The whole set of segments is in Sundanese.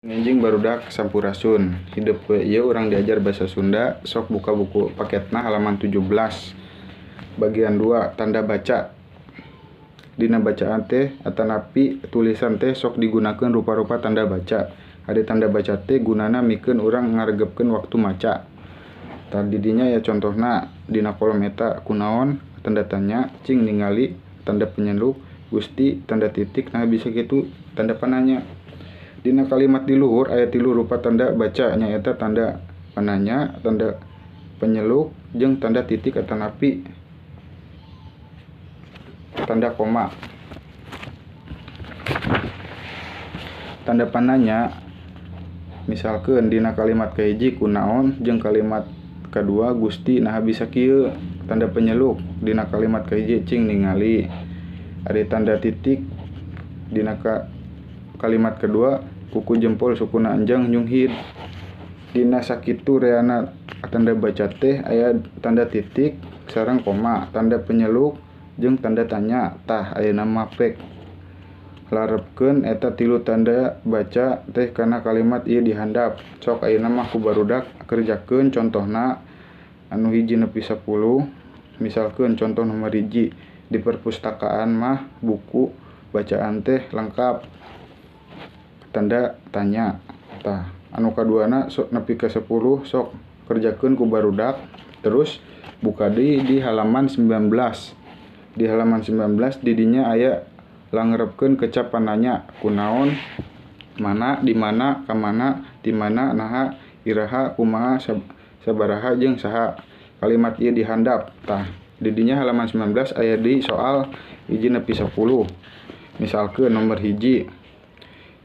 Enjing barudak, sampurasun. Hidep we ieu urang diajar basa Sunda, sok buka buku paketna halaman 17. Bagian 2, tanda baca. Dina bacaan teh atanapi tulisan teh sok digunakeun rupa-rupa tanda baca. Ari tanda baca teh gunana mikeun urang ngaregepkeun waktu maca. Tah di dinya aya contohna dina kolom eta kunaon tanda tanya, cing ningali tanda penyeluk, Gusti tanda titik, nah bisa kitu tanda pananya. Dina kalimat di luhur aya tilu rupa tanda baca nyaeta tanda pananya, tanda penyeluk, jeung tanda titik atanapi tanda koma. Tanda pananya misalkeun dina kalimat kahiji kunaon jeung kalimat kadua Gusti naha bisa kieu, tanda penyeluk dina kalimat kahiji cing ningali. Ari tanda titik dina kalimat kedua kuku jempol sukuna enjang nyunghid. Dina sakitu reana tanda baca teh aya tanda titik sareng koma, tanda penyeluk jeung tanda tanya. Tah ayeuna mah pek larepkeun eta tilu tanda baca teh kana kalimat ieu di handap. Sok ayeuna mah ku barudak kerjakeun contohna anu 1 nepi 10. Misalkeun contoh nomor 1, di perpustakaan mah buku bacaan teh lengkap tanda tanya. Tah anu kaduana sok nepi ka 10 sok kerjakeun ku barudak. Terus buka deui di halaman 19. Di halaman 19 di dinya aya langrepkeun kecap pananya kunaon, mana, di mana, ka mana, di mana, naha, iraha, kumaha, sabaraha jeung saha. Kalimat ieu di handap. Tah di dinya halaman 19 aya di soal 1 nepi 10. Misalkeun nomor 1,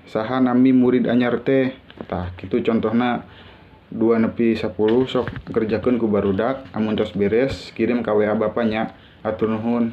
saha nami murid anyar teh. Tah kitu contohna 2 nepi 10 sok kerjakeun ku barudak. Amun tos beres kirim ka WA bapa nya. Hatur nuhun.